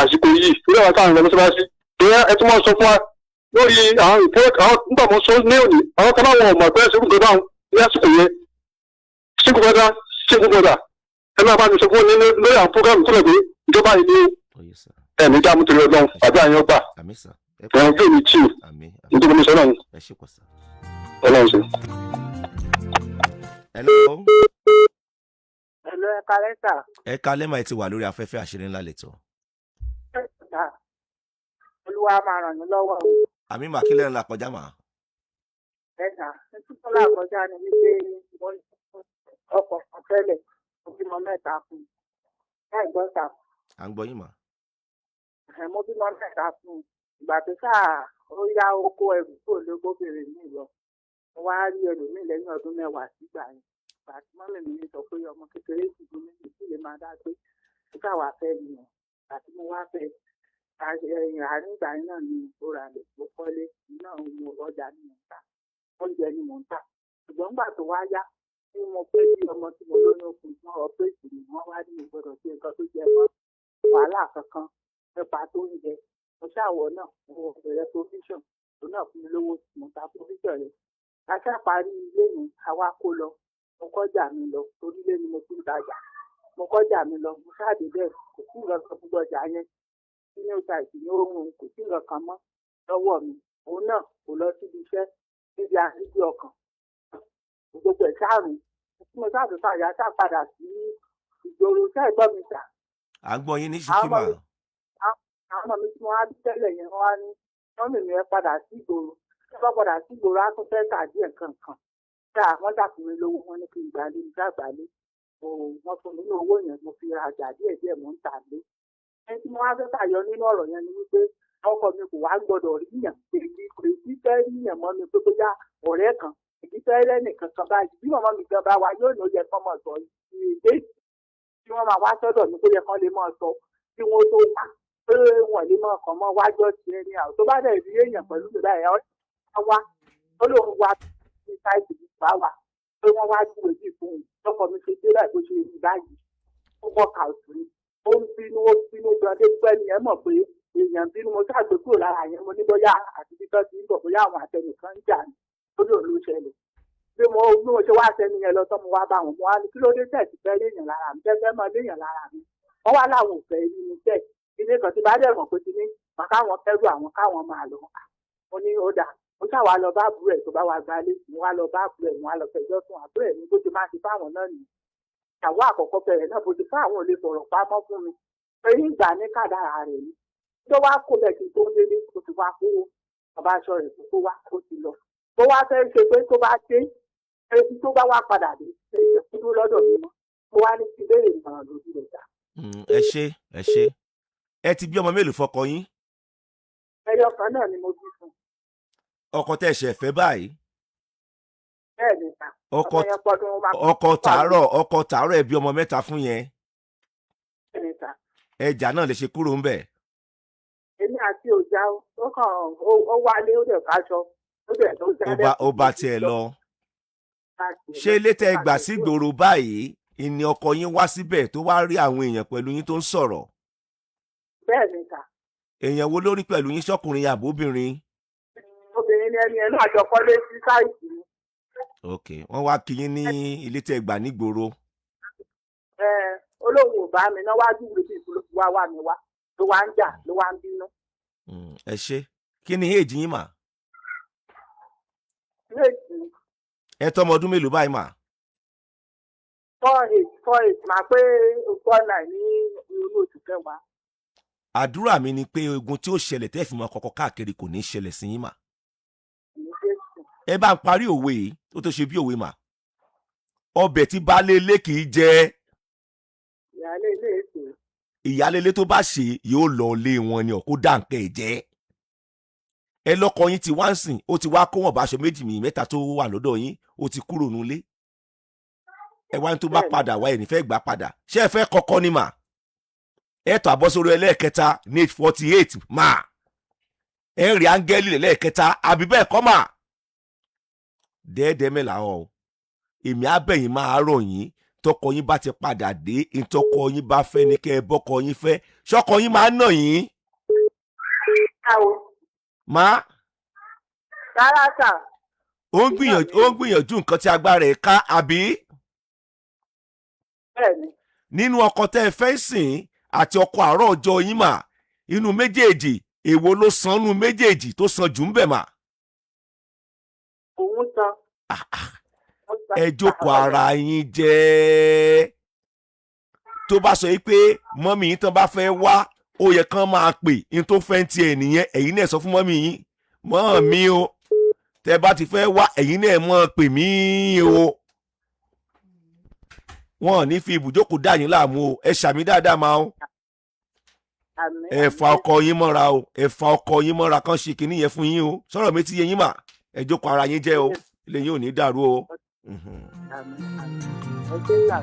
Àsìkò yìí lórí àwọn táwọn ọmọ mọ́ṣáláṣí ìyẹn, ẹ tún máa sọ fún wa lórí àwọn report àwọn nígbà mo sọ ní òní, àwọn kan láwọn ọmọ ẹgbẹ́ ṣe gbogbo báwọn ní àsìkò yẹn. Single brother, single brother, ẹ máa bá mi sọ fún ní lórí àwọn program tó lọ pé ìjọba yìí ní Ó yé sir. Ẹ̀mí dààmú torí Ọlọ́run àbí àyàn gbà. Àmín sir. Ẹ ẹ̀wọ̀n tó ní tíì. Àmín, àmín. Nítorí mo sọ náà. Ẹ ṣe pọ̀ sir. Ọlọ́run ṣe. Hello. Hello, ẹ kalẹ́ sà. Ẹ kalẹ́ mà, ẹ ti wà lórí afẹ́fẹ́. Àṣírí Ńlá lẹ́tọ̀. Sà. Olúwa máa ràn yín lọ́wọ́ o. Àmín mà. Kílẹ̀ ńlá kọjá mà? Ẹ sà, nítorí tó kọjá ni wípé mo ní ọkọ̀ kan tẹ́lẹ̀, mo bímọ mẹ́ta fún un. Láì gbọ́ sà. À ń gbọ́ yín mà. Ẹ̀, mo bímọ mẹ́ta fún un. Ìgbà tó sáà ó yá, ó kó ẹrù kúrò lóbìnrin mi lọ. Mo wá rí ẹlòmíì lẹ́yìn ọdún 10 sígbà yẹn. Ìgbà tí mummy mi sọ pé ọmọ kékeré sì dún méjì sí lè máa dá gbé. Ó ṣáà wá fẹ́ mi yẹn. Ìgbà tí mo wá fẹ́, ẹ̀yìn àárín ìgbà yẹn náà ni ó ra lẹ̀, mo kọ́lé, náà mo ọjà ni mò ń tà, oúnjẹ ni mò ń tà. Ṣùgbọ́n nígbà tó wá yá, tí mo pé bí ọmọ tí mo lóyún fún un, wọ́n operate mi, wọ́n wá ní mi gbọ́dọ̀ ṣe nǹkan tó jẹ mọ́ wàhálà kankan nípa tó ń jẹ. Mo ṣàwọ̀ náà, mo bẹ̀rẹ̀ provision, òun náà fún mi lówó, mo ta provision rẹ̀. A ṣáà parí ilé mi, àwa kó lọ, mo kọjá mi lọ, torí ilé ni mo ti ń tajà. Mo kọjá mi lọ, mo ṣáà dé bẹ́ẹ̀, kò sí nǹkan kan. Gbogbo ọjà yẹn sínú site ní òun, kò sí nǹkan kan mọ́ lọ́wọ́ mi. Òun náà kò lọ síbi iṣẹ́ níbi àrídì ọkàn, gbogbo ẹ̀ ṣáàrùn tí mo ṣáà tó ṣàyà ṣáà padà sí ìgboro. Ṣáà gbọ́ mi sà? À ń gbọ́ yín ní ṣíkí mà. Àwọn ọmọ mi tí wọ́n á bí tẹ́lẹ̀ yẹn, wọ́n á ní mummy mi, ẹ padà sí ìgboro. Tí wọ́n padà sí ìgboro, á tún fẹ́ tà díẹ̀ kankan ṣáà. Wọ́n ṣàfún mi lówó, wọn ní kí n gbálé, n ṣàgbálé. Wọ́n fún mi ní owó yẹn, mo fi rajà díẹ̀ díẹ̀, mò ń tà lé. Ẹni tí mo wá fẹ́ fàyọ nínú ọ̀rọ̀ yẹn ni wípé ọkọ mi kò wá gbọ́dọ̀ rí yàn, èyí kò sí fẹ́ rí yàn mọ́ mi pé bóyá ọ̀rẹ́ kan, èyí fẹ́ rẹ́nìkan kan báyìí. Bí màmá mi gan bá wa, yóò ní ó yẹ kán mọ̀ sọ ìdè tí wọ́n máa wá sọ́dọ̀ mi, kó yẹ kán lè máa sọ kí wọ́n tó wá pé wọ́n lè máa kàn mọ́ wájọ́ ti ẹni àwọn tó bá dẹ̀ rí èèyàn pẹ̀lú mi báyìí, ọ̀ wá ó lóun wá ní site mi bá wà pé wọ́n wá júwèé bí fún un. Lọ́kọ mi ṣe dé báyìí, bó ṣe rí báyìí, ó work out ni. Ó ń bínú, ó bínú gan dé pẹ́ ni ẹ mọ̀ pé èèyàn bínú. Mo ṣàgbé kúrò lára yẹn, mo ní bóyá àti bí tán ti ń bọ̀, bóyá àwọn àtẹnìkan ń jà ní lórí òun ló ṣẹlẹ̀. Bí mo ṣe wá sẹ́ni yẹn lọ tán, mo wá bá wọn, mo wá ní kí ló dé tẹ̀ sí fẹ́ léèyàn lára mi, tẹ́ fẹ́ mọ léèyàn lára mi? Wọ́n wá láwọn ò fẹ́ rí mi tẹ̀ kíní kan tí bá dẹ̀ mọ̀ pé kíní mà káwọn kẹ́rù àwọn káwọn máa lọ. Mo ní ó dà. Mo ṣáà wá lọ bá àbúrò ẹ̀ tó bá wa gbalé. Mo wá lọ bá àbúrò ẹ̀, mo wá lọ fẹjọ́ sùn àbúrò ẹ̀ ní bó ti máa ti fáwọn náà nìyí. Ìyàwó àkọ́kọ́ bẹ̀rẹ̀ náà, bó ti fún àwọn ò lè sọ̀rọ̀ pamọ́ fún mi pé nígbà ní kádàrá rẹ̀ ni tó wá kó bẹ́ẹ̀. Kí n tó délé, ó ti wá kó bàbá aṣọ rẹ̀ tó wá, ó ti lọ. Tó wá fẹ́ ṣe pé tó bá dé, tó bá wá padà dé, ṣe é dúró lọ́dọ̀ mi mọ́. Mo wá ní kí n béèrè ìmọ̀ràn lójú rẹ̀ dá. Ẹ ṣé, ẹ ṣé. Ẹ ti bí ọmọ mélòó fọkọ yín? Ẹyọ kan náà ni mo bí fún. Ọkọ tẹ́ ṣẹ̀ fẹ́ báyìí? Bẹ́ẹ̀ ni sà. Ọkọ Ọmọ yẹn pọ́dún ó máa ọkọ tàárọ̀, ọkọ tàárọ̀, ẹ bí ọmọ mẹ́ta fún yẹn? Bẹ́ẹ̀ ni sà. Ẹjà náà lè ṣe kúrò ńbẹ̀? Èmi àti òjá, ó kàn ó wálé, ó dẹ̀ káṣọ, ó dẹ̀ tó Ó bá, ó bá tiẹ̀ lọ. Ṣé ilé tẹ́ ẹ gbà sí ìgboro báyìí ìní ọkọ yín wá síbẹ̀ tó wá rí àwọn èèyàn pẹ̀lú yín tó ń sọ̀rọ̀? Bẹ́ẹ̀ ni sà. Èèyàn wo lórí pẹ̀lú yín, ṣọkùnrin àbóbìnrin? Obìnrin ni ẹni ẹ náà, jọ kọ́lé sí site ni. Ok, wọ́n wá kí yín ní ilé tẹ́ ẹ gbà nígboro? Ẹ olóhùn ò bá mi náà wájú mi bí ìfúlò wá wà mí wá, ló wá ń jà, ló wá ń bínú. Ẹ ṣé. Kí ni èjì yín mà? Méjì. Ẹ tọmọ ọdún mélòó báyìí mà? 48, 48, máa pé 49 ní inú oṣù kẹwàá. Àdúrà mi ni pé ogun tí ó ṣẹlẹ̀ tẹ́ fi mọ kọ̀kọ́ káàkiri kò ní ṣẹlẹ̀ sí yín mà. Ní Jésù. Ẹ bá ń parí òwe yìí ó tó ṣe bí òwe mà. Ọbẹ̀ tí baálé ilé kì í jẹ, Ìyáálé ilé ètò. Ìyáálé ilé tó bá ṣe yóò lọ ilé wọn ni ọ̀kú dáǹkẹ́ ẹ̀ jẹ́. Ẹ lọ́kọ yín ti wá ń sìn, ó ti wá kó wọn bá aṣọ méjì mi mẹ́ta tó wà lọ́dọ̀ yín, ó ti kúrò nílé. Ẹ wá ní tó bá padà wá, ẹ̀ ní fẹ́ gbà padà. Ṣé ẹ fẹ́ kọ́kọ́ ni mà? Ẹ tó àbọ̀sórí ẹlẹ́ẹ̀kẹta ní age 48 mà, ẹ rí áńgẹ́lì lẹ́ẹ̀kẹta, àbí bẹ́ẹ̀ kọ́ mà? Dẹ́ẹ́dẹ́ mẹ́la ọ̀, èmi abẹ́yìn máa rọ̀ yín. Tọkọ yín bá ti padà dé, ìtọkọ yín bá fẹ́ ni kẹ́ ẹ bọ́kọ yín fẹ́. Ṣọkọ yín máa ń nà yín? Káwo. Má. Rárá sà. Ó ń gbìyànjú nǹkan tí agbára ẹ̀ ká, àbí? Bẹ́ẹ̀ ni. Nínú ọkọ tẹ́ ẹ fẹ́ sìn àti ọkọ àárọ̀ ọjọ́ yín mà, inú méjèèjì, èwo ló san nú méjèèjì tó san jù ń bẹ̀ mà? Òun san. Ó san. Ẹ jókòó ara yín jẹ́. Tó bá sọ yìí pé mọ́mì yín tán bá fẹ́ wá, ó yẹ kán máa pè ní tó fẹ́ ń tiẹ̀ nìyẹn. Ẹ̀yin náà sọ fún mọ́mì yín, "Mọ́ mi o, tẹ́ bá ti fẹ́ wá, ẹ̀yin náà mọ́ pè mí o." Wọn ò ní fi ibùjókòó dà yín láàmú o. Ẹ ṣàmì dáadáa máa o. Àmín. Ẹ fa ọkọ yín mọ́ra o, ẹ fa ọkọ yín mọ́ra, kán ṣe kinní yẹn fún yín o. Sọ̀rọ̀ mi ti yé yín mà? Ẹ jókòó ara yín jẹ́ o, ilé yín ò ní dàrú o. Àmín, àmín. Ẹ ṣé sà.